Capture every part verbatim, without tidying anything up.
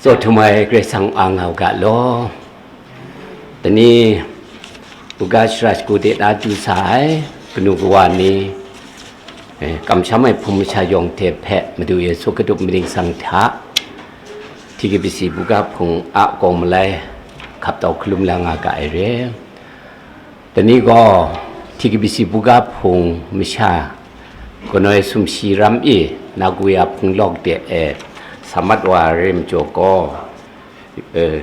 Tsaw htum ai Karai Kasang a nga u ga law. Dai ni, buga shara shagu de na du sa ai kanu kawa ni, eh, kamsham ai hpung masha yawng hte hpe Madu Yesu Hkristu mying sang hta, T K B C buga hpung a kawng malai hkap tau hkalum la nga ga ai re. Dai ni gaw, T K B C buga hpung masha, Ganoi Sumshi Ram i, Nagoya hpung lawk de e sa mat wa ai rai majaw gaw, eh,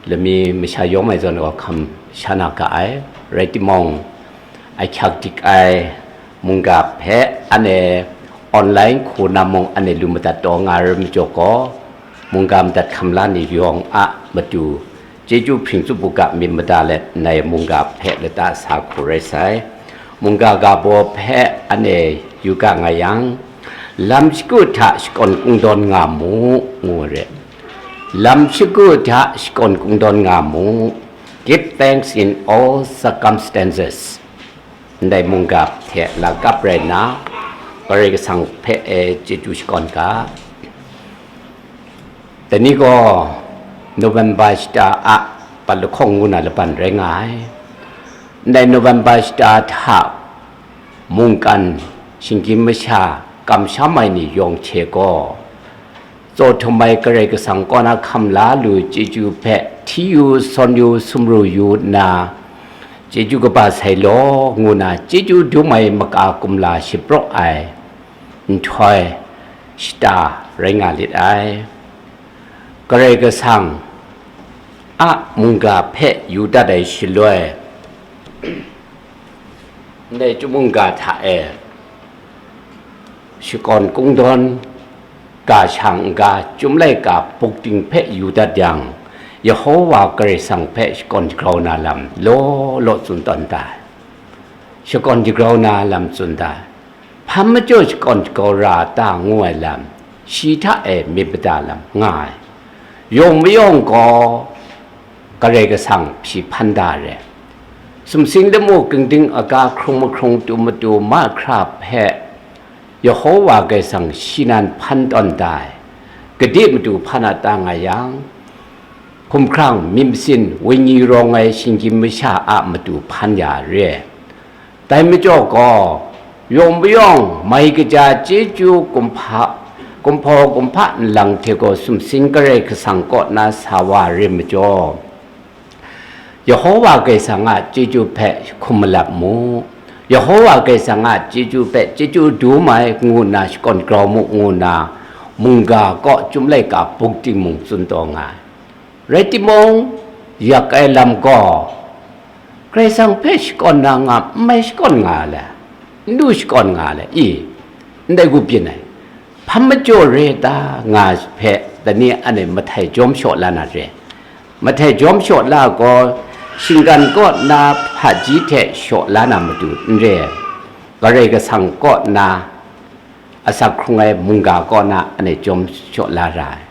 lami masha yawng mai zawn gaw hkam sha na ga ai. Rai timung, ahkyak dik ai mungga hpe anhte online hku na mung anhte lu madat taw nga ai rai majaw gaw, mungga madat hkam la ni yawng a matu, chyeju hpring tsup u ga myit mada let, ndai mungga hpe lata sa hku rai sai. Mungga ga baw hpe anhte yu ga nga yang, lam shagu hta shakawn kungdawn nga mu, ngu re. Lam shagu hta shakawn kungdawn nga mu. Give thanks in all circumstances. Ndai mungga hte lakap rai nna, Karai Kasang hpe e chyeju shakawn ga. Dai ni gaw November shata a pat lahkawng ngu na laban rai nga ai. Ndai November shata hta mungkan shinggyim masha kamsham ai ni yawng hte gaw, tsaw htum ai Karai Kasang kaw na hkam la lu chyeju hpe hti yu, sawn yu, sumru yu nna, chyeju kaba sai law, ngu na chyeju dum ai maka kumla shapraw ai nhtoi shata rai nga lit ai. Karai Kasang a mungga hpe yu dat ai shaloi, ndai chyum mungga hta e shakawn kungdawn ga shang n ga, Chyum Laika bukting hpe yu dat yang, Yehowa Karai Kasang hpe shakawn shagrau na lam law law tsun tawn da ai. Shakawn shagrau na lam tsun da ai. Hpa majaw shakawn shagrau ra ta ngu ai lam, shi hta e myit mada lam nga ai. Yawng mayawng gaw Karai Kasang shi hpan da re. Sumsing lamu kingding aga hkrung mahkrung tu matu mahkra hpe Yehowa Karai Kasang shi nan hpan tawn da ai. Gade matu hpan a ta nga yang, hkumhkrang, myit masin, wenyi rawng ai shinggyim masha a matu hpan ya re. Dai majaw gaw, yawng mayawng mai kaja chyeju kumhpa, kumhpaw kumhpa nlang hte gaw sumsing Karai Kasang kaw na sa wa re majaw, Yehowa Karai Kasang a chyeju hpe hkum malap mu, Yehowa Karai Kasang a chyeju hpe chyeju dum ai ngu nna shakawn grau mu ngu nna, mungga kaw Chyum Laika bukting mung tsun taw nga ai. Rai timung, yak ai lam gaw, Karai Kasang hpe shakawn na nga, n mai shakawn nga le, n lu shakawn nga le, i, ndai gu byin ai, hpa majaw re ta nga hpe, dai ni anhte mahtai jawm shaw la na re. Mahtai jawm shaw la gaw, shinggan kaw na hpaji hte shaw la na matu n re, Karai Kasang kaw na asak hkrung ai mungga kaw na anhte jawm shaw la ra ai.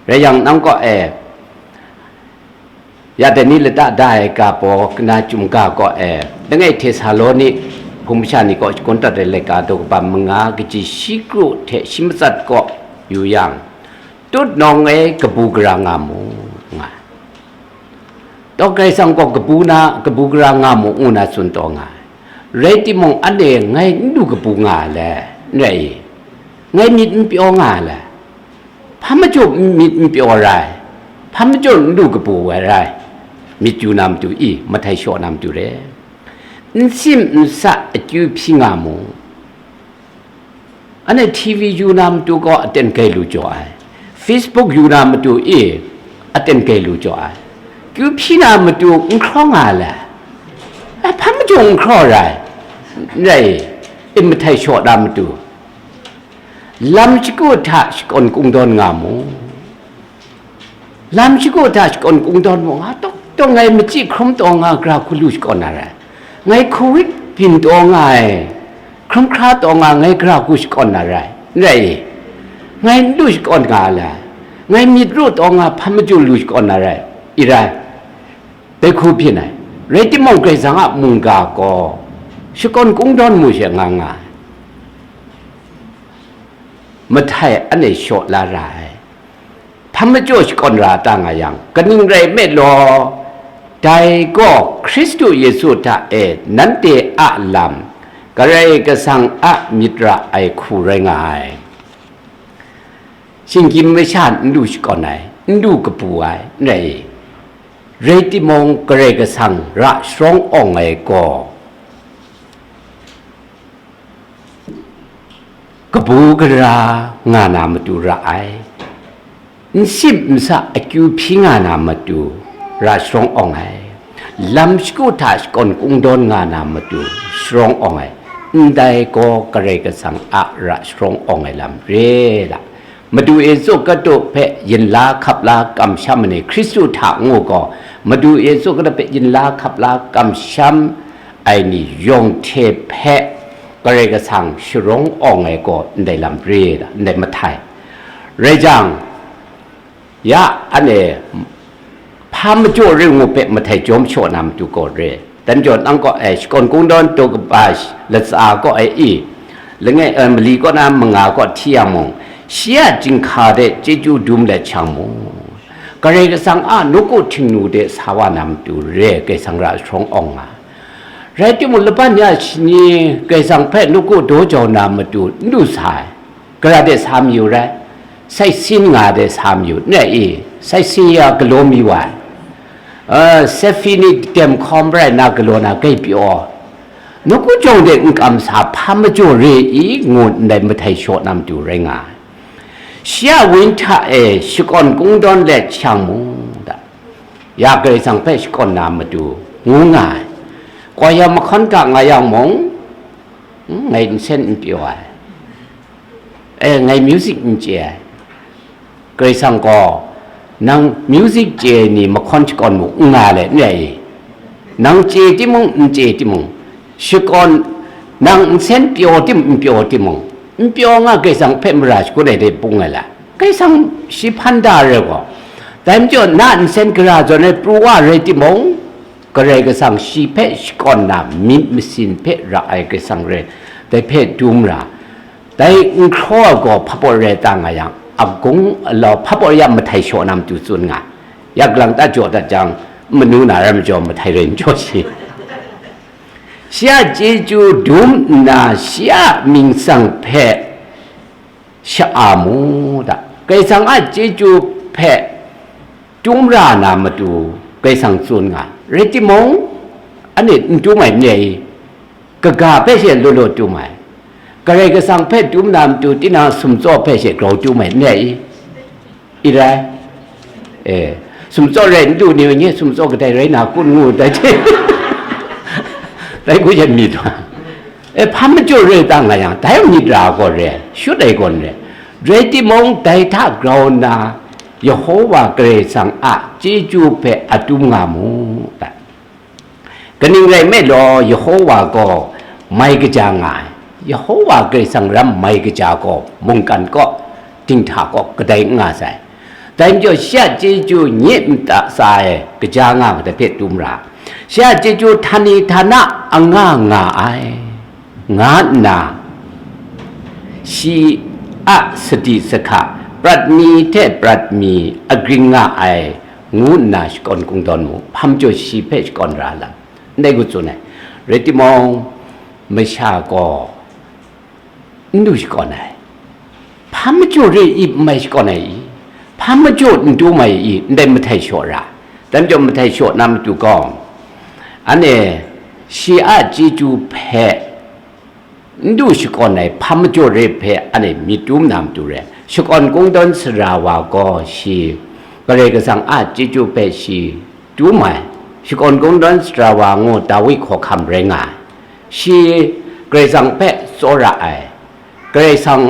Rai yang, nang kaw e, ya dai ni lata da ai ga baw kana chyum ga kaw e, langai Htesaloni hpung masha ni kaw shakawn dat ai laika daw kaba manga kaji shi kru hte shi matsat kaw yu yang, tut nawng e kabu gara nga mu, nga. Tawk Karai Kasang gaw kabu na, kabu gara nga mu ngu na tsun taw nga ai. Rai timung, anhte ngai n lu kabu nga ai le, n rai i? Ngai myit n pyaw nga ai le? Hpa majaw myit n pyaw rai? Hpa majaw n lu kabu ai rai? Myit yu na matu i, mahtai shaw na matu re. N sim n sa akyu hpyi nga mu. Anhte T V yu na matu gaw aten gai lu jaw ai, Facebook yu na matu e aten gai lu jaw ai, kyu hpyi na matu n hkraw nga le? Ai, hpa majaw n hkraw rai, n rai, e mahtai shaw na matu, lam shagu hta shakawn kungdawn nga mu. Lam shagu hta shakawn kungdawn mu, nga tawk tawk ngai machyi hkrum taw nga gara hku lu shakawn na rai, ngai hkawit byin taw nga ai, hkrum hkra taw nga ngai gara hku shakawn na rai, n rai i? Ngai n lu shakawn nga ai le? Ngai myit ru taw nga hpa majaw lu shakawn na rai, i rai? Dai hku byin ai. Rai timung, Karai Kasang a mungga gaw shakawn kungdawn mu she nga nga ai. mahtai anhte shaw la ra ai. Hpa majaw shakawn ra ta nga yang, kaning rai nme law, dai gaw Hkristu Yesu hta e nanhte a lam, Karai Kasang a myit ra ai hku rai nga ai. Shinggyim masha n lu shakawn ai, n lu kabu ai, n rai i? Rai timung, Karai Kasang ra sharawng awng ai gaw, kabu gara nga na matu ra ai, n sip n sa akyu hpyi nga na matu ra sharawng awng ai, lam shagu hta shakawn kungdawn nga na matu sharawng awng ai, ndai gaw Karai Kasang a ra sharawng awng ai lam re la. Madu Yesu Hkristu hpe yin la hkap la kamsham ai ni, Hkristu hta ngu gaw, Madu Yesu Hkristu hpe yin la hkap la kamsham ai ni yawng hte hpe Karai Kasang sharawng awng ai gaw ndai lam re da, ndai mahtai. Rai jang, ya, anhte hpa majaw re ngu hpe mahtai jawm shaw na matu gaw re. Dan jaw nang gaw, eh, shakawn kungdawn daw kaba sh-, latsa gaw ai i, langai, eh, mali kaw na manga gaw hti yang mung, shi a chyinghka de chyeju dum let shang mu. Karai Kasang a nawku htingnu de sa wa na matu re, Karai Kasang ra sharawng awng nga. Rai timung, laban ya shani Karai Kasang hpe nawku daw jau na matu n lu sa ai. Gara de sa mayu rai, sai sin nga de sa mayu, n rai i? Sai sin ya galaw mi wa ai, uh, Sefini dem hkawm rai na galaw na gai pyaw, nawku jawng de n kam sa hpa majaw re i ngu ndai mahtai shaw na matu rai nga ai. Shi a win hta e shakawn kungdawn let shang mu da, ya Karai Kasang hpe shakawn na matu ngu nga ai. Kwaya mahkawn ga nga yang mung, hmm, ngai nsen n pyaw ai. E, ngai music n chye ai. Karai Kasang gaw, nang music chye ai ni mahkawn shakawn mu, n nga let n rai i? Nang chye timung, n chye timung, shakawn, nang nsen pyaw tim, n pyaw timung, n pyaw nga Karai Kasang hpe mara shakut ai de bung ai la? Karai Kasang shi hpan da ai gaw, dai majaw na nsen gara zawn ai pru wa rai timung, Karai Kasang shi hpe shakawn na myit masin hpe ra ai Karai Kasang rai, dai hpe dum ra. Dai n hkraw ai gaw hpa baw rai ta nga yang, agung alau hpa baw ya mahtai shaw na matu tsun nga, ya galang ta jaw dat jang, manu na ram jaw mahtai rai n jaw shi. Shi a chyeju dum nna, shi a mying tsang hpe sha-a mu da. Karai Kasang a chyeju hpe dum ra na matu Karai Kasang tsun nga, rai timung, anhte n dum ai n rai i? Kaga hpe she law law dum ai. Karai Kasang hpe dum na matu tinang sumtsaw hpe she grau dum ai n rai i? I rai? E, sumtsaw rai n du ni, nye sumtsaw kadai rai na kun ngu dai hte, dai hku yan myit wa. E, hpa majaw re ta nga yang, dai myit ra gaw re, shut ai gaw n re. Rai timung, dai hta grau nna, Yehowa Karai Kasang a chyeju hpe a dum nga mu, ta. Kaning rai nme law, Yehowa gaw mai kaja nga ai. Yehowa Karai Kasang ram mai kaja gaw mungkan kaw, dinghta kaw kadai n nga sai. Dai majaw, shi a chyeju nye nta tsa e kaja nga ai hpe dum ra, shi a chyeju htani htana anga nga ai, nga nna, shi a sadi sahka prat mi hte prat mi agring nga ai, ngu nna shakawn kungdawn mu, hpa majaw shi hpe shakawn ra lam, ndai ngu tsun ai. Rai timung, masha gaw n du shakawn ai. Hpa majaw re i n mai shakawn ai i? Hpa majaw n dum ai i? Ndai mahtai shaw ra. Dai majaw mahtai shaw na matu gaw, anhte shi a chyeju hpe n du shakawn ai hpa majaw re hpe anhte myit dum na matu re. Shakawn kungdawn sara wa gaw shi Karai Kasang a chyeju hpe shi dum ai, shakawn kungdawn sara wa ngu Dawi hkawhkam rai nga ai. Shi Karai Kasang hpe tsawra ai, Karai Kasang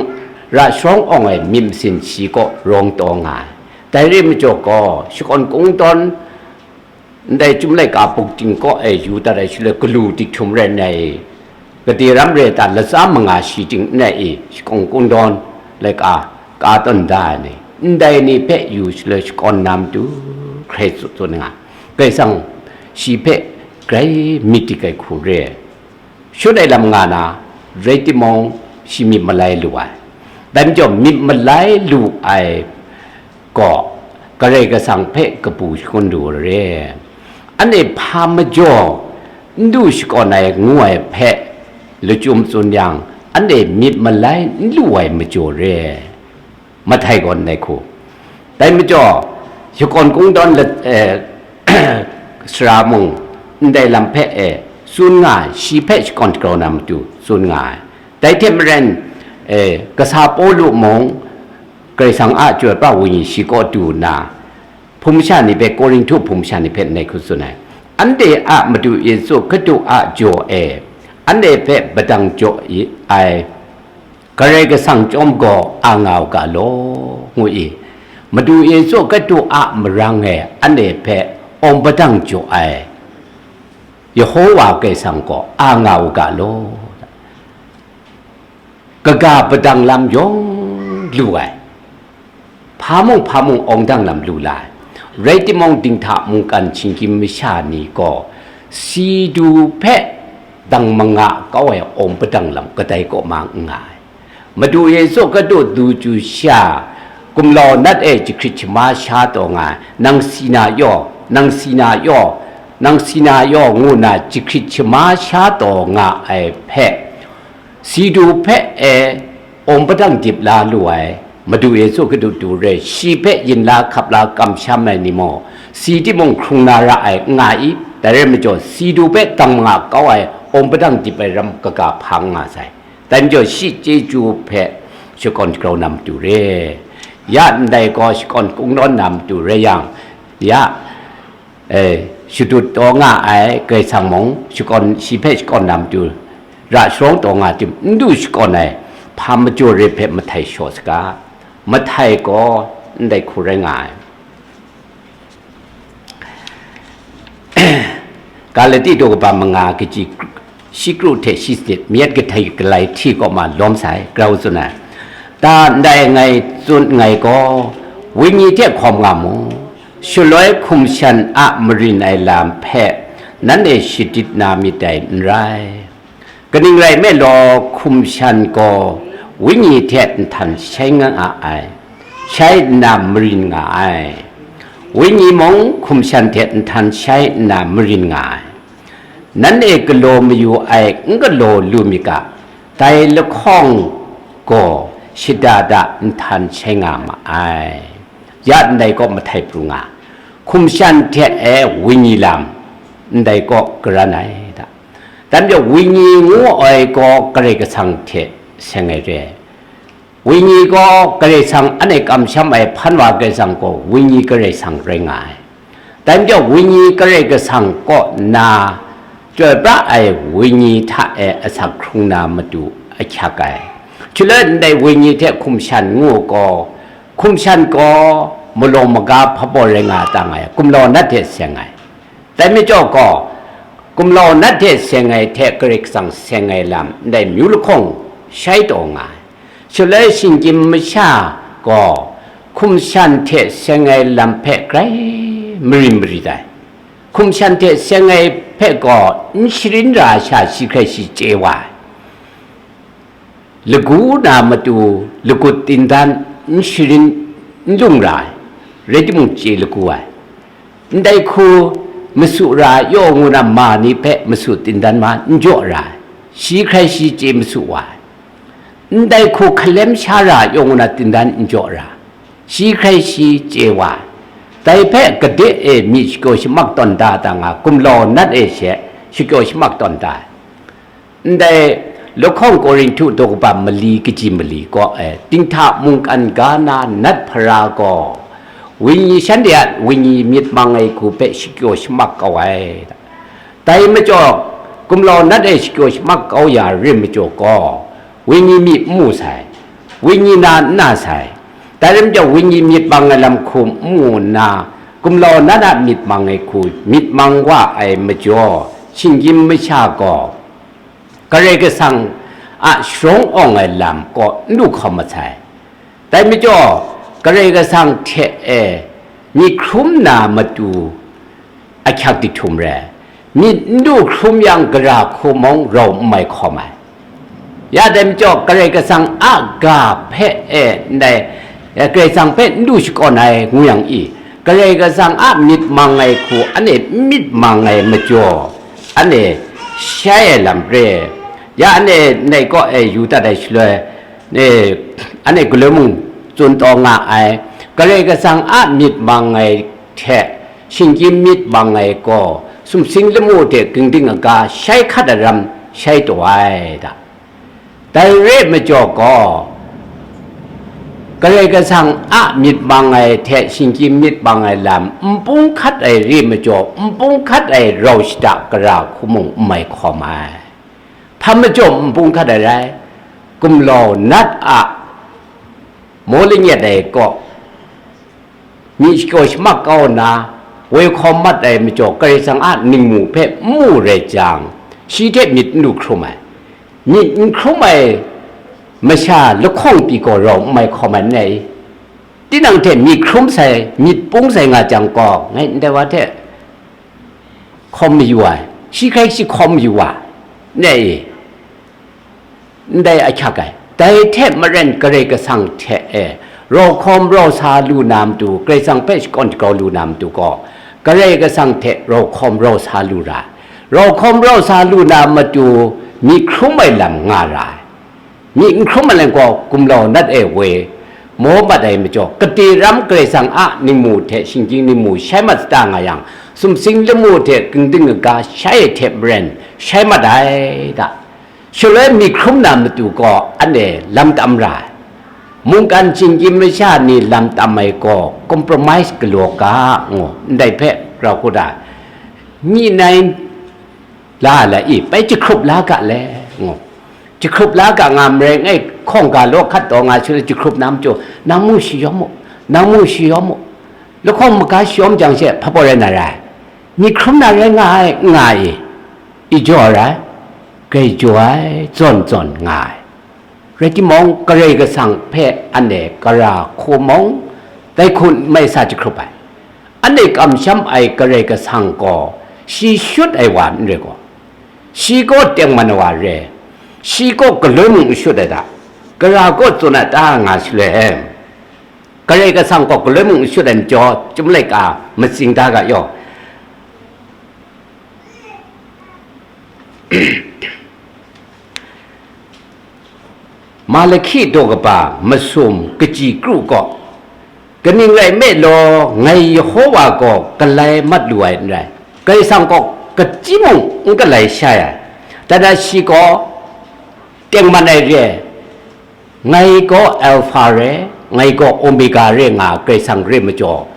ra sharawng awng ai myit masin shi kaw rawng taw nga ai. Dai re majaw gaw, shakawn kungdawn ndai Chyum laika buk ting kaw e yu dat ai shaloi, galu dik htum rai nna e, gade ram re ta latsa manga shi ting n rai i, shakawn kungdawn laika ka tawn da ai ni, ndai ni hpe yu shaloi shakawn na matu hkrai tsun nga, Karai Kasang shi hpe grai myit dik ai hku re ai. Shut ai lam nga na, rai timung, shi myit malai lu ai. Dai majaw myit malai lu ai gaw Karai Kasang hpe kabu shangun lu re. Anhte hpa majaw n du shakawn ai ngu ai hpe lachyum tsun yang, anhte myit malai n lu ai majaw re. Mahtai gaw ndai hku. Dai majaw, shakawn kungdawn lat-, eh, sara mung, ndai lam hpe, eh, tsun nga ai, shi hpe shakawn dagrau na matu tsun nga ai. Dai hte maren, eh, kasa Pawlu mung, Karai Kasang a chyoi pra wenyi shi kaw du nna, hpung masha ni hpe, Korinhtu hpung masha ni hpe ndai hku tsun ai. Anhte a Madu Yesu Hkristu a jaw e, anhte hpe padang jaw ai Karai Kasang chyawm gaw a nga u ga law, ngu i, Madu Yesu Hkristu a marang e anhte hpe awng padang jaw ai Yehowa Karai Kasang gaw a nga u ga law. Kaga padang lam yawng lu ai, hpa mung hpa mung awng dang lam lu la ai. Rai timung, dinghta mungkan shinggyim masha ni gaw si du hpe dang manga kau ai awng padang lam kadai kaw ma n nga ai. Madu Yesu Hkristu du chyu sha, gumlau nat e jahkrit shama sha taw nga ai, nang si na yaw, nang si na yaw, nang si na yaw ngu na jahkrit shama sha taw nga ai hpe, si du hpe e awng padang dip la lu ai Madu Yesu Hkristu du re, shi hpe yin la hkap la kamsham ai ni mung, si timung hkrung na ra ai n nga i? Dai rai majaw, si du hpe dang manga kau ai awng padang dip ai ram kaga hpa n nga sai. Dai majaw, shi chyeju hpe shakawn shagrau na matu re. Ya ndai gaw shakawn kungdawn na matu rai yang, ya, eh, shadut taw nga ai Karai Kasang mung, shakawn, shi hpe shakawn na matu ra sharawng taw nga tim, n du shakawn ai hpa majaw re hpe mahtai shaw saga. Mahtai gaw ndai hku rai nga ai. Galati daw kaba manga kaji shi kru hte shi sanit, myit kahtoi galai hti kaw ma lawm sai, grau tsun ai. Ta ndai ngai tsun nngai gaw, wenyi hte hkawm nga mu, shaloi hkum shan a marin ai lam hpe nanhte shadit na myit dai n rai. Kaning rai nme law, hkum shan gaw wenyi hte nhtan shai nga ai, shai nna marin nga ai. Wenyi mung hkum shan hte nhtan shai nna marin nga ai. Nanhte galaw mayu ai n galaw lu myit ga, dai lahkawng gaw shada da nhtan shai nga ma ai. Ya ndai kaw mahtai pru nga, hkum shan hte e wenyi lam, ndai kaw karan ai da. Dai majaw, wenyi ngu ai gaw Karai Kasang hte seng ai re ai. Wenyi gaw Karai Kasang, anhte kamsham ai hpan wa Karai Kasang gaw wenyi Karai Kasang rai nga ai. Dai majaw, wenyi Karai Kasang kaw nna chyoi pra ai wenyi hta e asak hkrung na matu ahkyak ai. Shaloi ndai wenyi hte hkum shan ngu gaw, hkum shan gaw malawng maga hpabaw rai nga tang ai, gumlau nat hte seng ai. Dai majaw gaw, gumlau nat hte seng ai hte Karai Kasang seng ai lam ndai myu lahkawng shai taw nga ai. Shaloi shinggyim masha gaw hkum shan hte seng ai lam hpe grai marin marit ai. Hkum shan hte seng ai hpe gaw n sharin ra ai sha shi hkrai shi chye wa ai. Lagu na matu lagut tindan n sharin n lung ra ai, rai timung, chye lagu ai. Ndai hku masu ra yaw ngu na ma ni hpe masu tindan ma n jaw ra ai, shi hkrai shi chye masu wa ai. Ndai hku hkalem sha ra yaw ngu na tindan n jaw ra, shi hkrai shi chye wa ai. Dai hpe gade e myit shakyaw shamak tawn da da nga, gumlau nat e she shakyaw shamak tawn da ai. Ndai lahkawng Korinhtu daw kaba mali kaji mali kaw e, dinghta mungkan ga na nat hpara gaw, wenyi shanhte a wenyi myit mang ai hku hpe shakyaw shamak kau ai. Dai majaw, gumlau nat e shakyaw shamak kau ya rim majaw gaw, wenyi myit n mu sai, wenyi na n na sai. Dai rai majaw, wenyi myit mang ai lam hku n mu nna, gumlau nat a myit mang ai hku myit mang wa ai majaw, shinggyim masha gaw, Karai Kasang a sharawng awng ai lam kaw n du hkawm masai. Dai majaw, Karai Kasang hte e myit hkrum na matu ahkyak dihtum re ai. Myit n du hkrum yang, gara hku mung rau n mai hkawm ai. Ya dai majaw, Karai Kasang a ga hpe e ndai, eh, Karai Kasang hpe n du shakawn ai ngu yang i, Karai Kasang a myit mang ai hku anhte n myit mang ai majaw, anhte shai ai lam re. Ya anhte ndai kaw e yu dat ai shaloi, eh, anhte galoi mung tsun taw nga ai, Karai Kasang a myit mang ai hte shinggyim myit mang ai gaw, sumsing lamu hte gingding aga shai hkat ai ram shai taw ai da. Dai re ai majaw gaw, Karai Kasang a myit mang ai hte shinggyim myit mang ai lam n bung hkat ai re ai majaw, n bung hkat ai rau shada gara hku mung n mai hkawm ai. Hpa majaw n bung hkat ai rai, gumlau nat a maw lanyet ai kaw, myit shakaw shamak kau nna, woi hkawm mat ai majaw, Karai Kasang a ningmu hpe n mu rai jang, shi hte myit n du hkrum ai. Myit n hkrum ai masha lahkawng pyi gaw rau n mai hkawm ai n rai i? Tinang hte myit hkrum sai, myit pung sai nga jang gaw, ngai ndai wa hte hkawm mayu ai, shi hkrai shi hkawm mayu wa, n rai i? Ndai ahkyak ai. Dai hte maren Karai Kasang hte e rau hkawm rau sa lu na matu, Karai Kasang hpe shakawn shagrau lu na matu gaw, Karai Kasang hte rau hkawm rau sa lu ra ai. Rau hkawm rau sa lu na matu, myit hkrum ai lam nga ra ai. Myit n hkrum ai lam gaw, gumlau nat e woi maw mat ai majaw, kade ram Karai Kasang a ningmu hte shinggyim ningmu shai mat sata nga yang, sumsing lamu hte gingding aga shai ai hte maren shai mat ai da. Shaloi myit hkrum na matu gaw anhte lam tam ra ai. Mungkan shinggyim masha ni lam tam ai gaw compromise galaw ga ngu, ndai hpe grau kut ai. Myi nai la la i, bai jahkrup la ga le, ngu. Jahkrup la ga nga marai, ngai hkawng ga law hkat taw nga shaloi jahkrup na majaw, nang mung shayawm mu, nang mung shayawm mu. Lahkawng maga shayawm jang she, hpa baw rai na rai? Myit hkrum na rai nga ai, n nga i? I jaw rai, grai jaw ai, zawn zawn nga ai. Rai timung, Karai Kasang hpe anhte gara hku mung, dai hku n mai sa jahkrup ai. Anhte kamsham ai Karai Kasang gaw, shi shut ai wa n rai gaw, shi gaw tengman ai wa re, shi gaw galoi mung n shut ai da, gara gaw tsun ai ta nga shaloi, Karai Kasang gaw galoi mung n shut ai majaw, Chyum laika matsing da ga yaw. Malahki daw kaba masum kaji kru gaw, kaning rai nme law, ngai Yehowa gaw galai mat lu ai n rai, Karai Kasang gaw kachyi mung n galai shai ai, dai na shi gaw tengman ai re ai, ngai gaw Alpha re, ngai gaw Omega re nga Karai Kasang re majaw,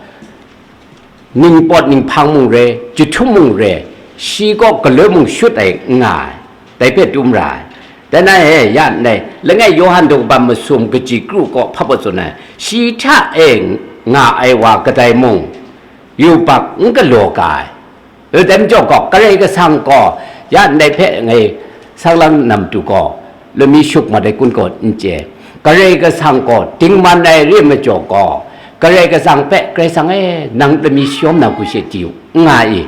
ning pawt ning hpang mung re, jahtum mung re, shi gaw galoi mung shut ai n nga ai, dai hpe dum ra ai. Dai na e, ya ndai, langai Yawhan daw kaba masum kaji kru gaw hpa baw tsun ai, shi hta e nga ai wa kadai mung, yubak n galaw ga ai. Dai majaw gaw, Karai Kasang gaw, ya ndai hpe ngai sang lang na matu gaw, lami shuk mat ai kun gaw n chye. Karai Kasang gaw dingman ai re majaw gaw, Karai Kasang hpe, Karai Kasang e, nang lami shayawm na hku she di u, n nga i?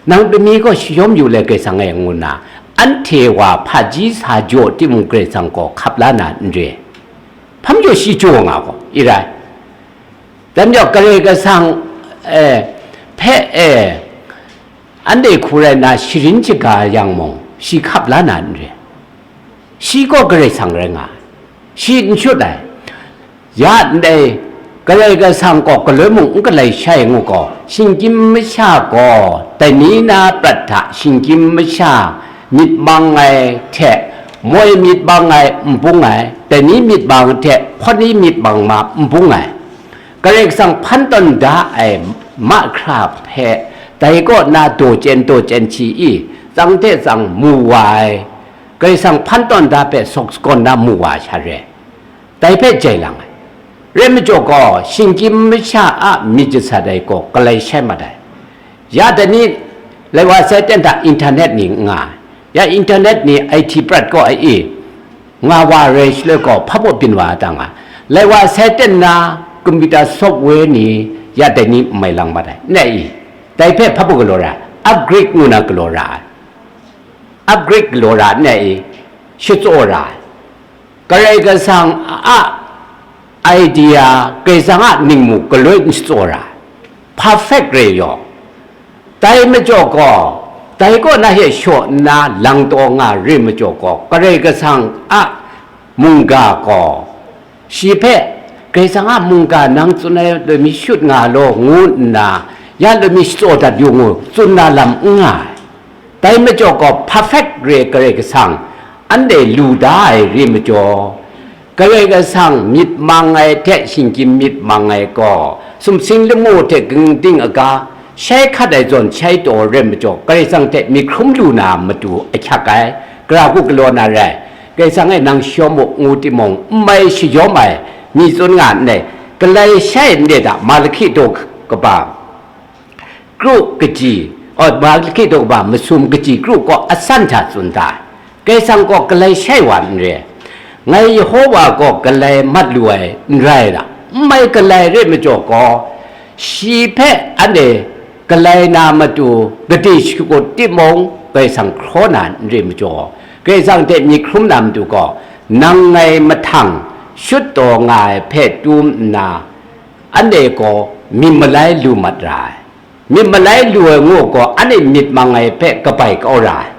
Nang lami gaw shayawm yu le, Karai Kasang e, ngu nna, anhte wa hpaji sa jaw timung, Karai Kasang gaw hkap la na n re. Hpa majaw shi jaw nga gaw, i rai. Dai majaw, Karai Kasang, eh, hpe, eh, anhte hku rai nna sharin shaga yang mung, shi hkap la na n re. Shi gaw Karai Kasang rai nga ai. Shi n shut ai. Ya ndai, Karai Kasang gaw galoi mung n galai shai ngu gaw, shinggyim masha gaw dai ni na prat hta shinggyim masha myit mang ai hte moi myit mang ai n bung ai, dai ni myit mang hte hpawt ni myit mang ma n bung ai. Karai Kasang hpan tawn da ai mahkra hpe dai kaw na daw chyen daw chyen hti i, tsang hte tsang mu wa ai, Karai Kasang hpan tawn da hpe sawk sagawn na mu wa ai sha re, dai hpe jai lang ai. Rai majaw gaw, shinggyim masha a myit jasat ai gaw galai shai mat ai. Ya dai ni, lai wa sai ten hta internet ni n nga ai. Ya internet ni I T prat gaw ai i, nga wa rai shaloi gaw, hpa baw byin wa ai ta nga ai. Lai wa sai ten na computer software ni ya dai ni n mai lang mat ai, n rai i? Dai hpe hpa baw galaw ra ai? Upgrade ngu na galaw ra ai. Upgrade galaw ra ai, n rai i? Shatsaw ra ai. Karai Kasang a idea, Karai Kasang a ningmu galoi n shatsaw ra, perfect re yaw. Dai majaw gaw, dai kaw na hte shaw nna lang taw nga re majaw gaw, Karai Kasang a mungga gaw, shi hpe, Karai Kasang a mungga nang tsun ai loi mi shut nga law, ngu nna, ya loi mi shatsaw dat yu ngu, tsun na lam n nga ai. Dai majaw gaw, perfect re Karai Kasang, anhte lu da ai re majaw, Karai Kasang myit mang ai hte shinggyim myit mang ai gaw, sumsing lamu hte ging ding aga, shai hkat ai zawn shai taw re majaw, Karai Kasang hte myit hkrum lu na matu ahkyak ai, gara hku galaw na rai. Karai Kasang e nang shayawm u, ngu timung, n mai shayawm ai, mi tsun nga nngai, galai shai ndai hta, Malahki daw kaba, kru kaji, oh, Malahki daw kaba masum kaji kru gaw asan hta tsun da ai. Karai Kasang gaw galai shai wa n re. Ngai Yehowa gaw galai mat lu ai n rai da. N mai galai re majaw gaw, shi hpe anhte galai na matu gade shakut timung, Karai Kasang hkraw na n re majaw, Karai Kasang hte myit hkrum na matu gaw, nang ngai mahtang shut taw nga ai hpe tum nna, anhte gaw myit malai lu mat ra ai. Myit malai lu ai ngu gaw, anhte myit mang ai hpe kabai kau ra ai.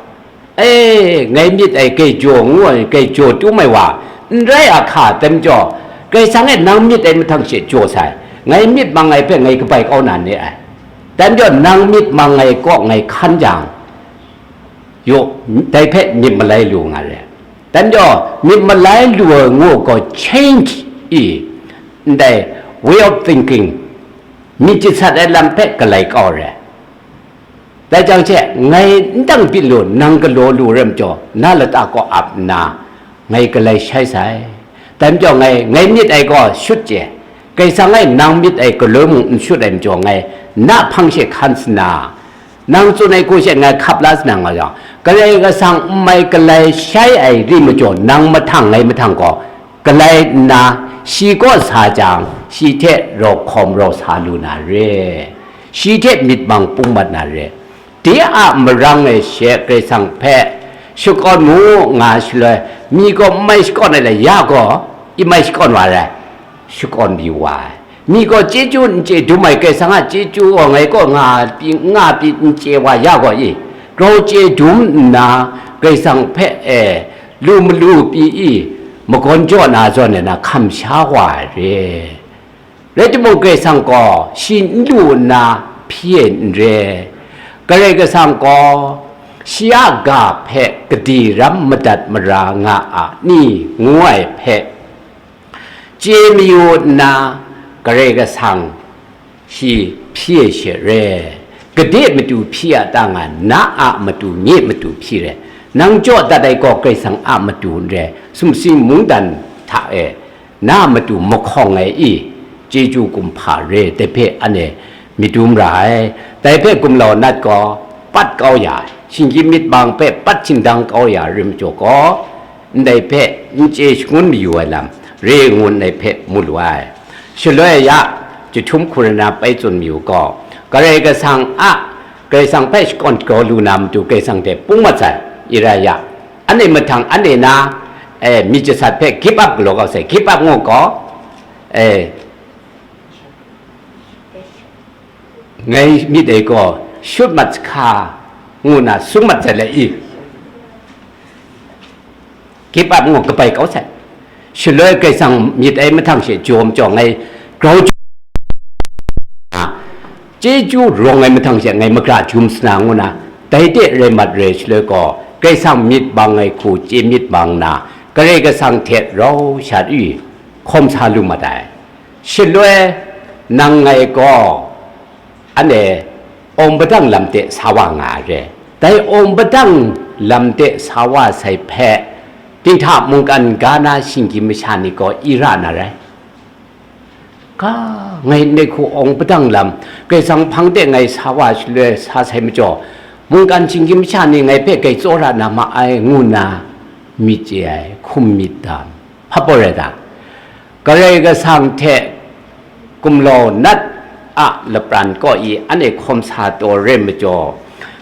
E, ngai myit ai gaijaw ngu ai, gaijaw tum ai wa, n rai a hka, dai majaw, Karai Kasang e nang myit ai mahtang she jaw sai, ngai myit mang ai hpe ngai kabai kau na ni ai. Dai majaw, nang myit mang ai kaw ngai hkan jang, yaw, dai hpe myit malai lu nga re. Dai majaw, myit malai lu ai ngu gaw change i, ndai way of thinking, myit jasat ai lam hpe galai kau re. Dai jang she, ngai n dang byin lu, nang galaw lu rai majaw, na lata kaw ap nna, ngai galai shai sai. Dai majaw ngai, ngai myit ai gaw shut chye, Karai Kasang e nang myit ai galoi mung n shut ai majaw, ngai na hpang she hkan sana, nang tsun ai hku she ngai hkap la sana nga yang, Karai Kasang n mai galai shai ai ri majaw, nang mahtang ngai mahtang gaw, galai nna, shi kaw sa jang, shi hte rau hkawm rau sa lu na re, shi hte myit mang pung mat na re. De a marang e she Karai Kasang hpe shakawn mu nga shaloi, mi gaw n mai shakawn ai le, ya gaw, i mai shakawn wa ai, shakawn yu wa ai. Mi gaw chyeju n chye dum ai, Karai Kasang a chyeju gaw ngai kaw nga pyi, nga pyi n chye wa ya gaw i, grau chye dum nna, Karai Kasang hpe e lu malu pyi i, magawn jaw na zawn e na hkam sha wa ai re. Rai timung, Karai Kasang gaw shi n lu nna hpyi ai n re. Karai Kasang gaw shi a ga hpe gade ram madat mara nga a ni ngu ai hpe chye mayu nna, Karai Kasang shi hpyi ai she re. Gade matu hpyi a ta nga, na a matu, nye matu hpyi re. Nang jaw dat ai gaw Karai Kasang a matu n re, sumsing mungdan hta e na matu mahkawng ai i, chyeju kumhpa re, dai hpe anhte myit dum ra ai. Dai hpe gumlau nat gaw pat kau ya, shinggyim myit mang hpe pat shingdang kau ya rim jaw gaw, ndai hpe n chye shangun mayu ai lam re ngu ndai hpe mu lu ai. Shaloi ya, Jahtum Hkurana pai tsun mayu gaw, Karai Kasang a, Karai Kasang hpe shakawn grau lu na matu Karai Kasang hte pung mat sai, i rai ya, anhte mahtang anhte na, e, myit jasat hpe give up galaw kau sai, give up ngu gaw, e, ngai myit ai gaw shut mat sa hka ngu na sung mat sai le i, give up ngu kabai kau sai. Shaloi Karai Kasang myit ai mahtang she jaw majaw ngai grau jaw, chyeju rawng ai mahtang she ngai magra jum sana ngu na, dai de rai mat re shaloi gaw, Karai Kasang myit mang ai hku chye myit mang nna, Karai Kasang hte rau shat i hkawm sa lu mat ai. Shaloi nang ngai gaw, anhte awng padang lam de sa wa nga ai re. Dai awng padang lam de sa wa sai hpe, dinghta mungkan ga na shinggyim masha ni gaw i ra na rai. Ga, ngai ndai hku awng padang lam, Karai Kasang hpang de ngai sa wa shaloi sa sai majaw, mungkan shinggyim masha ni ngai hpe grai tsawra na ma ai, ngu nna myit chye ai, hkum myit dam. Hpa pawt rai ta? Karai Kasang hte gumlau nat a lapran kaw i anhte hkawm sa taw re majaw,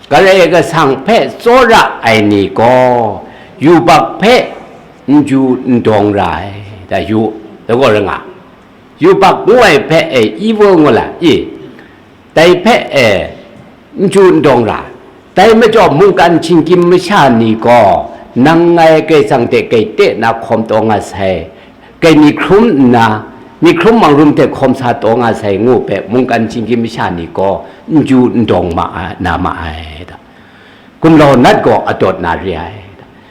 Karai Kasang hpe tsawra ai ni gaw, yubak hpe n ju n dawng ra ai, da yu, da gaw ra nga. Yubak ngu ai hpe e, evil ngu la i, dai hpe e, n ju n dawng ra. Dai majaw mungkan shinggyim masha ni gaw, nang ngai Karai Kasang hte grai te na hkawm taw nga sai, grai myit hkrum nna, myit hkrum mangrum hte hkawm sa taw nga sai ngu hpe, mungkan shinggyim masha ni gaw n ju n dawng ma ai, na ma ai. Gumlau nat gaw adawt na re ai.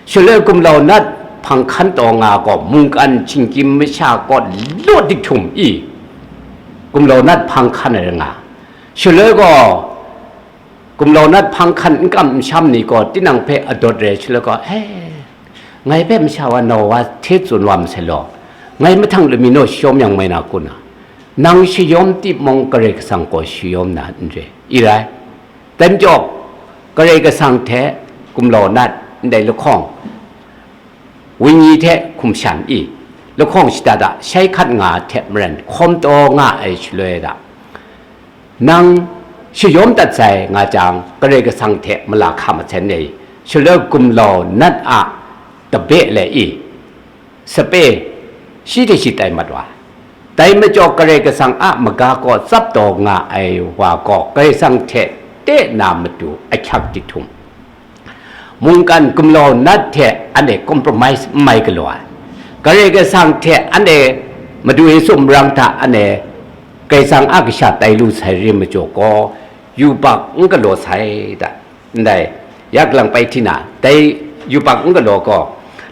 Shaloi gumlau nat hpang hkan taw nga gaw, mungkan shinggyim masha gaw law dik htum i, gumlau nat hpang hkan ai nga. Shaloi gaw, gumlau nat hpang hkan n kam n sham ni gaw, tinang hpe adawt re ai shaloi gaw, "E, ngai hpe masha wa nau wa hte tsun wa masai law, ngai mahtang lumi naw shayawm yang mai na kun a? Nang shayawm timung, Karai Kasang gaw shayawm na n re," i rai. Dai majaw, Karai Kasang hte gumlau nat ndai lahkawng, wenyi hte hkum shan i, lahkawng shada da shai hkat nga hte maren hkawm taw nga ai shaloi da, nang shayawm dat sai nga jang, Karai Kasang hte mala hka mat sai n rai. Shaloi gumlau nat a tabe le i, sape, shi hte shi tai mat wa. Dai majaw Karai Kasang a maga gaw tsap taw nga ai wa gaw, Karai Kasang hte te na matu ahkyak dik htum, mungkan gumlau nat hte anhte compromise n mai galaw ai. Karai Kasang hte anhte Madu Yesu marang hta anhte Karai Kasang a kasha tai lu sai re majaw gaw, yubak n galaw sai da. Ndai, ya galang pai hti na, dai yubak n galaw gaw,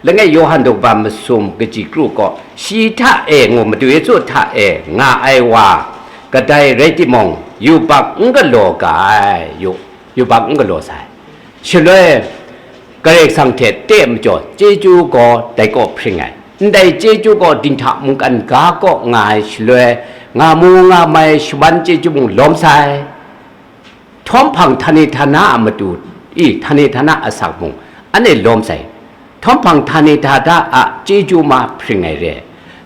langai Yawhan daw kaba masum kaji kru gaw, shi hta e ngu, Madu Yesu hta e nga ai wa kadai rai timung, yubak n galaw ga ai, yu, yubak n galaw sai. Shaloi, Karai Kasang hte te majaw, chyeju gaw dai kaw hpring ai. Ndai chyeju gaw dinghta mungkan ga kaw nga ai shaloi, nga mu nga mai shaban chyeju mung lawm sai. Htawm hpang htani htana a matu i, htani htana asak mung, anhte lawm sai. Htawm hpang htani htana a chyeju ma hpring ai re.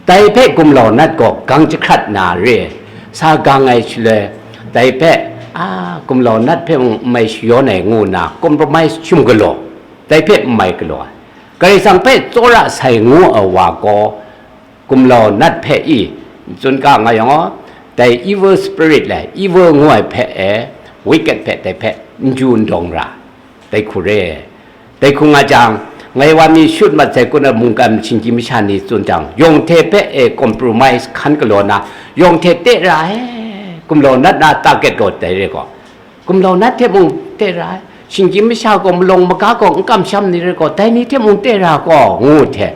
Dai hpe gumlau nat gaw gang jahkrat na re, sa gang ai shaloi, dai hpe, a, gumlau nat hpe mung n mai shayawn ai ngu nna compromise shum galaw, dai hpe n mai galaw ai. Karai Kasang hpe tsawra sai ngu ai wa gaw, gumlau nat hpe i, n tsun ga nga yang gaw, dai evil spirit le evil ngu ai hpe e, wicked hpe dai hpe n ju n dawng ra, dai hku re. Dai hku nga jang, ngai wa mi shut mat sai kun ai mungkan shinggyim masha ni tsun jang, yawng hte hpe e compromise hkan galaw na, yawng hte te ra ai, gumlau nat na target gaw dai re gaw, gumlau nat hte mung te ra ai, shinggyim masha gaw, malawng maga gaw, n kamsham ni rai gaw, dai ni hte mung te ra gaw, ngu hte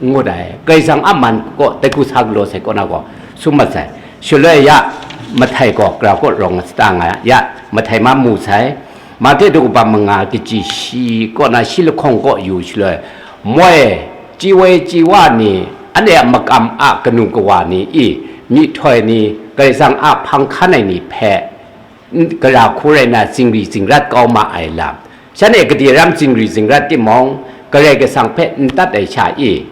n ngut ai. Karai Kasang a man gaw, dai hku sa galaw sai kaw na gaw, sum mat sai. Shaloi ya, Mahtai gaw, gara kaw rawng sata nga ya, Mahtai ma mu sai. Mahte daw kaba manga kaji shi kaw na shi lahkawng kaw yu shaloi, moi, chyi woi chyi wa ni, anhte a makam a kanu kawa ni i, myihtoi ni, Karai Kasang a hpang hkan ai ni hpe, n-, gara hku rai na, zingri zingrat kau ma ai lam, shanhte gade ram zingri zingrat timung, Karai Kasang hpe n tat ai sha i,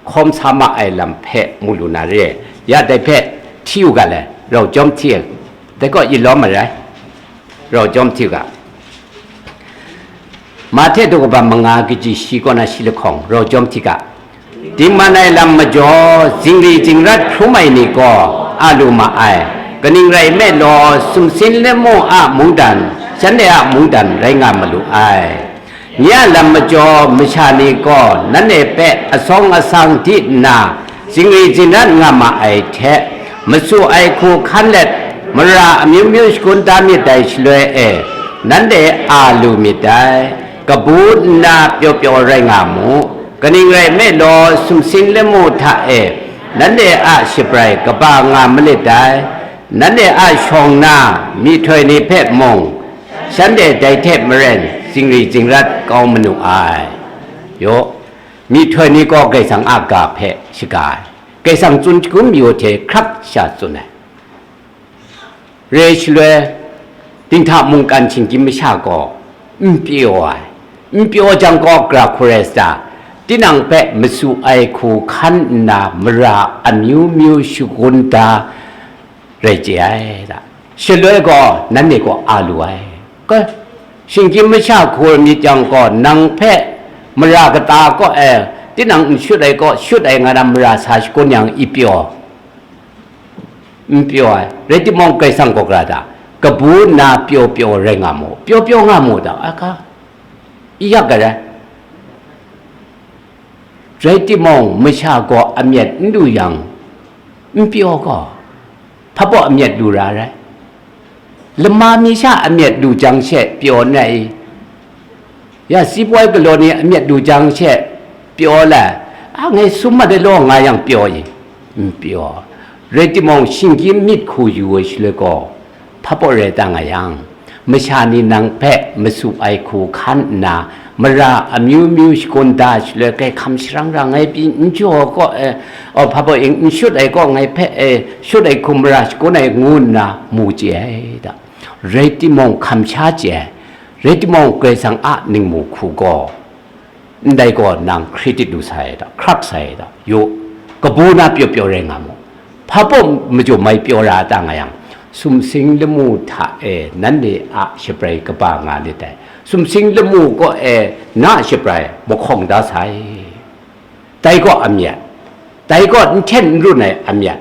hkawm sa ma ai lam hpe mu lu na re. Ya dai hpe hti u ga le, rau jawm hti, dai kaw i lawm marai, rau jawm hti u ga. Mahte daw kaba manga kaji shi kaw na shi lahkawng, rau jawm hti ga. Dingman ai lam majaw, zingri zingrat hkrum ai ni gaw a lu ma ai. Kaning rai nme law, sumsin lamu a mungdan, shanhte a mungdan rai nga ma lu ai. Nye a lam majaw, masha ni gaw nanhte hpe asawng asang di nna, zingri zingrat nga ma ai hte, masu ai hku hkan let, mara amyu myu shagun da myit dai shaloi e, nanhte a lu myit dai. Kabu nna pyaw pyaw rai nga mu. Kaning rai nme law, sumsing lamu hta e nanhte a shabrai kaba nga malit dai. Nanhte a shawng na myihtoi ni hpe mung, shanhte dai hte maren zingri zingrat kau manu ai. Yaw, myihtoi ni gaw Karai Kasang a ga hpe shaga ai. Karai Kasang tsun hkum yu hte hkrak sha tsun ai. Re shaloi, dinghta mungkan shinggyim masha gaw n pyaw ai, n pyaw jang gaw, gara hku rai sa, tinang hpe masu ai hku hkan nna mara amyu myu shagun da rai chye ai da. Shaloi gaw, nanhte gaw a lu ai. Ka, shinggyim masha hku rai myit jang gaw, nang hpe mara kata kaw e, Tinang n shut ai kaw, shut ai nga na mara sa shagun yang i pyaw, n pyaw ai. Rai timung, Karai Kasang gaw gara da, kabu nna pyaw pyaw rai nga mu, pyaw pyaw nga mu da, a ka, i yak ai rai. Rai timung, masha gaw amyat n lu yang, n pyaw gaw, hpa baw amyat lu ra rai. Lama mi sha amyat lu jang she pyaw n rai i? Ya, si poi galaw ni amyat lu jang she pyaw la, a, ngai sum mat ai law nga yang pyaw i? N pyaw. Rai timung, shinggyim myit hku yu ai shaloi gaw, hpa baw rai ta nga yang, masha ni nang hpe masup ai hku hkan nna, mara amyu myu shagun da shaloi, kai hkam sharang ra ngai pyi n jaw kaw, eh, aw, hpa baw ing n shut ai kaw, ngai hpe, eh, shut ai hku mara shagun ai, ngu nna mu chye ai da. Rai timung, hkam sha chye ai, rai timung, Karai Kasang a ningmu hku gaw, ndai gaw nang credit lu sai da, hkrak sai da, yu, kabu na pyaw pyaw rai nga mu. Hpa baw majaw mai pyaw ra ta nga yang, sumsing lamu hta e nanhte a shabrai kaba nga lit dai. Sumsing lamu kaw e na a shabrai mahkawng da sai. Dai gaw amyat, dai gaw n hten n run ai amyat,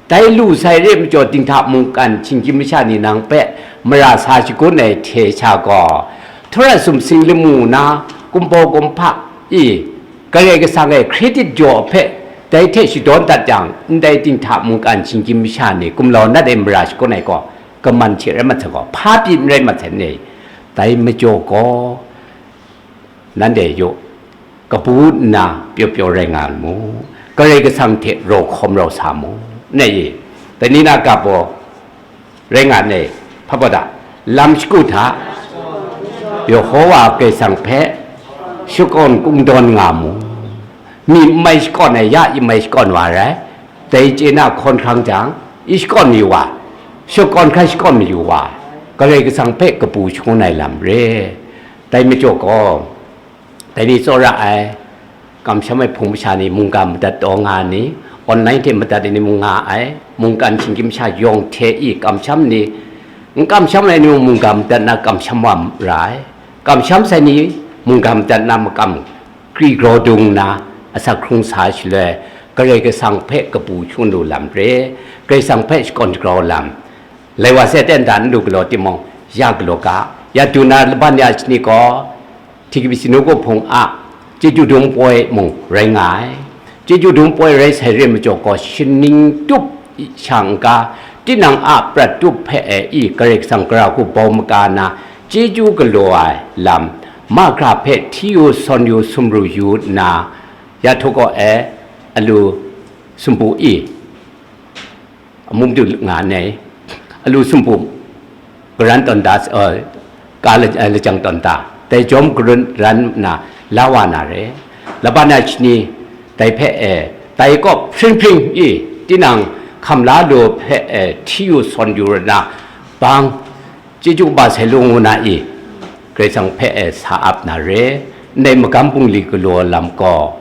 dai lu sai re majaw, dinghta mungkan shinggyim masha ni nang hpe mara sa shagun ai hte sha gaw, htura sumsing lamu na, kumhpaw kumhpa i, Karai Kasang e credit jaw hpe dai hte shadawn dat jang, ndai dinghta mungkan shinggyim masha ni gumlau nat e mara shagun ai gaw, kaman hte rai mat sai gaw, hpa pyi n rai mat sai ni? Dai majaw gaw, nanhte yu, kabu nna pyaw pyaw rai nga mu, Karai Kasang hte raw hkawm rau sa mu, nai i? Dai ni na ga baw rai nga nai, hpa baw da, lam shagu hta Yehowa Karai Kasang hpe shakawn kungdawn nga mu. Mi n mai shakawn ai, ya i mai shakawn wa rai, dai chye na hkawn hkrang jang, i shakawn mayu wa, shakawn hkra shakawn mayu wa, Karai Kasang hpe kabu shangun ai lam re. Dai majaw gaw, dai ni tsawra ai, kamsham ai hpung masha ni, mungga madat taw nga ni, online hte madat ai ni mung nga ai, mungkan shinggyim masha yawng hte i kamsham ni, n kamsham ai ni mung mungga madat na kamsham wa ra ai, kamsham sai ni mungga madat na makam kri grau dung nna, asak hkrung sa shaloi, Karai Kasang hpe kabu shangun lu lam re, Karai Kasang hpe shakawn shagrau lam, lai wa sai ten dan n lu galaw timung, ya galaw ga, ya du na laban ya shani gaw, T K B C nawku hpung a chyeju dum poi mung rai nga ai. Chyeju dum poi rai sai re majaw gaw, shaning tup sha n-ga, tinang a prat tup hpe e i, Karai Kasang gara hku bau maga na, chyeju galaw ai lam, mahkra hpe hti yu, sawn yu, sumru yu nna, ya htaw kaw e alu sumpu i, amu madu nga ai, alu sumpu, garan tawn da, eh, ka la-, eh, lajang tawn da, dai jawm garun ran nna la wa na re. Laban na shani, dai hpe e, dai kaw hpring hpring i, tinang hkam la lu hpe e, hti yu, sawn yu ra na, bang, chyeju kaba sai lu ngu na i, Karai Kasang hpe e sa ap na re. Ndai magam bungli galaw lam gaw,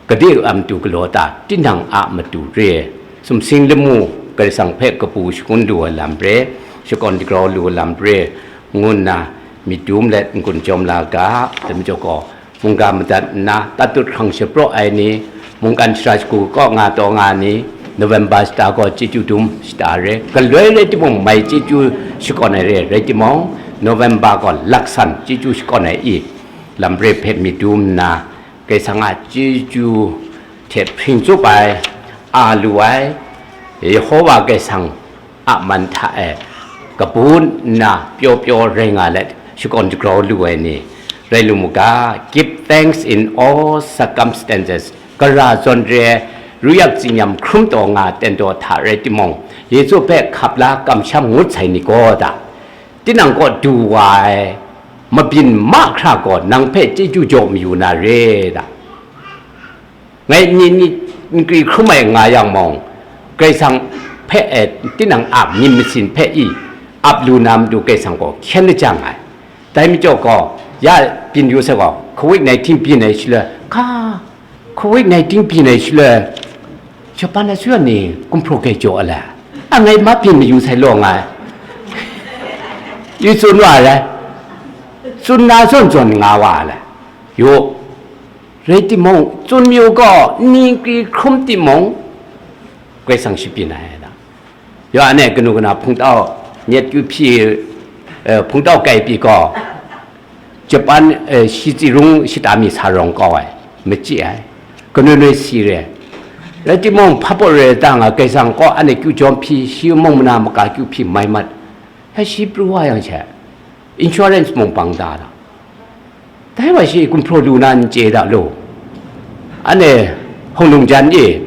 gade a matu galaw ta, tinang a matu re, sumsing lamu Karai Kasang hpe kabu shangun lu ai lam re, shakawn shagrau lu ai lam re, ngu nna myit dum let n-gun jawm la ga, dai majaw gaw, mungga madat nna tatut hkrang shapraw ai ni, mungkan shara shagu kaw nga taw nga ni, November shata gaw chyeju dum shata re, galoi rai timung, mai chyeju shakawn ai re, rai timung, November gaw laksan chyeju shakawn ai i, lam re hpe myit dum nna, Karai Kasang a chyeju hte hpring tsup ai, a lu ai, Yehowa Karai Kasang a man hta e kabu nna pyaw pyaw rai nga let, shakawn shagrau lu ai ni rai lu mu ga, give thanks in all circumstances, gara zawn re ai, ruyak tsinyam hkrum taw nga ten taw hta rai timung, Yesu hpe hkap la kamsham ngut sai ni gaw da, tinang kaw du wa ai mabyin mahkra gaw nang hpe chyeju jaw mayu na re da. Ngai ni, ni nkri hkrum ai nga yang mung, Karai Kasang hpe, eh, tinang a myit masin hpe i ap lu na matu Karai Kasang gaw hkyen lajang ai. Dai majaw gaw, ya byin yu sai gaw, covid nineteen byin ai shaloi, ka, covid nineteen byin ai shaloi, Japan a suyawng ni gumhpraw grai jaw ai le, a ngai ma byin mayu sai law nga ai. Yu tsun wa ai, tsun na zawn zawn nga wa ai le, yu. Rai timung, tsun mayu gaw, ningkri hkrum timung, Karai Kasang shapyin ai da. Yawhan e kanu kana hpungtau myit kyu hpyi, eh, hpungtau kai pyi gaw, Japan, eh, shi tsi rung shata mi sa rawng kau ai, machyi ai, kanu noi si re. Rai timung, hpa pawt rai ta nga, Karai Kasang kaw anhte kyu jawm hpyi, shi mung mana maka kyu hpyi mai mat. Ya shi pru wa yang she, insurance mung bang da da. Dai wa shi gumhpraw lu na n chye da lu. Anhte hung lung jan e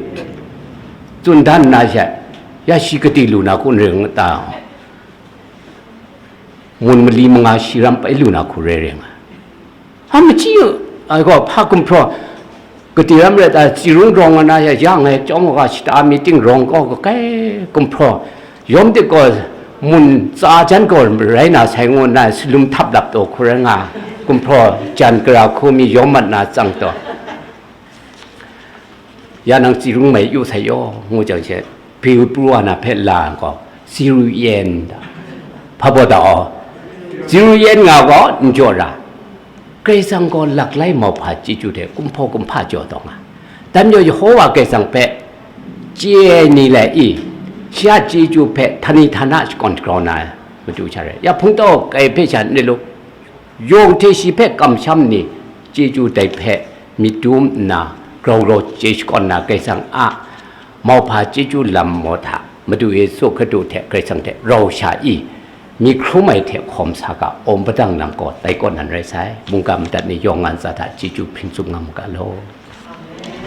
tsun dan nna she, ya shi kati lu na kun ring ta. Mun mali manga shi ram pai lu na hku rai ring ai. A machyi yu, ai gaw hpa gumhpraw, kati ram rai ta, tsi rung rawng nga na ya, ya ngai chyawm wa ga shata mi ting rawng kau ga kai gumhpraw, yawm dik gaw mun tsa jan gaw rai na sai ngu nna, salum htap lap taw hku rai nga, gumhpraw jan gara hku mi yawm mat na tsang taw. Ya nang tsi rung mai yu sai yaw, ngu jang she, pru wa na hpe la gaw, tsi ru yen da. Hpa baw da aw, tsi ru yen nga gaw, n jaw ra. Karai Kasang gaw laklai mauhpa chyeju hte kumhpaw kumhpa jaw taw nga. Dan majaw Yehowa Karai Kasang hpe chye ai ni lai i, shi a chyeju hpe htani htana shakawn shagrau na ai matu sha rai. Ya hpungtau kai hpe sha n ri lu, yawng hte shi hpe kamsham ni chyeju dai hpe myit dum nna, grau grau chye shakawn na Karai Kasang a mauhpa chyeju lam maw hta, Madu Yesu Hkristu hte Karai Kasang hte rau sha i, myit hkrum ai hte hkawm sa ga, awm padang lam gaw tai kaw nan rai sai. Mungga madat ni yawng nga ntsa hta chyeju hpring tsup nga mu ga law.